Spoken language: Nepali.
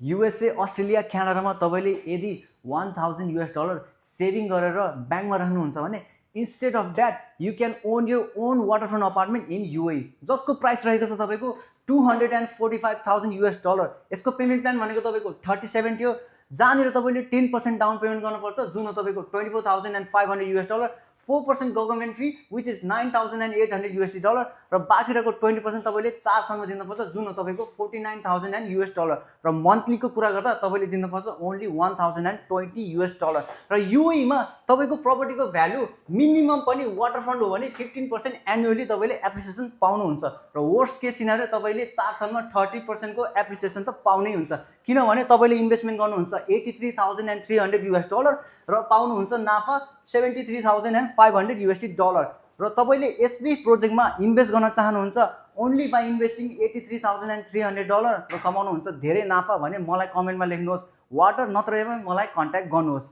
युएसए अस्ट्रेलिया क्यानाडामा तपाईँले यदि $1000 सेभिङ गरेर ब्याङ्कमा राख्नुहुन्छ भने instead of that you can own your own waterfront apartment in UAE जसको प्राइस रहेको छ तपाईँको $245,000। यसको पेमेन्ट प्लान भनेको तपाईँको 37 हो, जहाँनिर तपाईँले 10% डाउन पेमेन्ट गर्नुपर्छ जुन हो तपाईँको $24,500, 4% गभर्मेन्ट फी विच इज $9,800 र बाँकी रहेको 20% तपाईँले 4 सालमा दिनुपर्छ जुन हो तपाईँको $49,000 र मन्थलीको कुरा गर्दा तपाईँले दिनुपर्छ ओन्ली $1,020 र युएमा तपाईँको प्रपर्टीको भ्यालु मिनिमम पनि वाटरफ्रन्ट हो भने 15% एनुअली तपाईँले एप्रिसिएसन पाउनुहुन्छ र वर्स्ट केस सिनारियो तपाईँले 4 सालमा 30% को एप्रिसिएसन त पाउनै हुन्छ किनभने तपाईँले इन्भेस्टमेन्ट गर्नुहुन्छ $83,300 र पाउनुहुन्छ नाफा $73,500 र तपाईँले यसै प्रोजेक्टमा इन्भेस्ट गर्न चाहनुहुन्छ ओन्ली बाई इन्भेस्टिङ $83,300 र कमाउनुहुन्छ धेरै नाफा भने मलाई कमेन्टमा लेख्नुहोस् वाटर नत्र मलाई कन्ट्याक्ट गर्नुहोस्।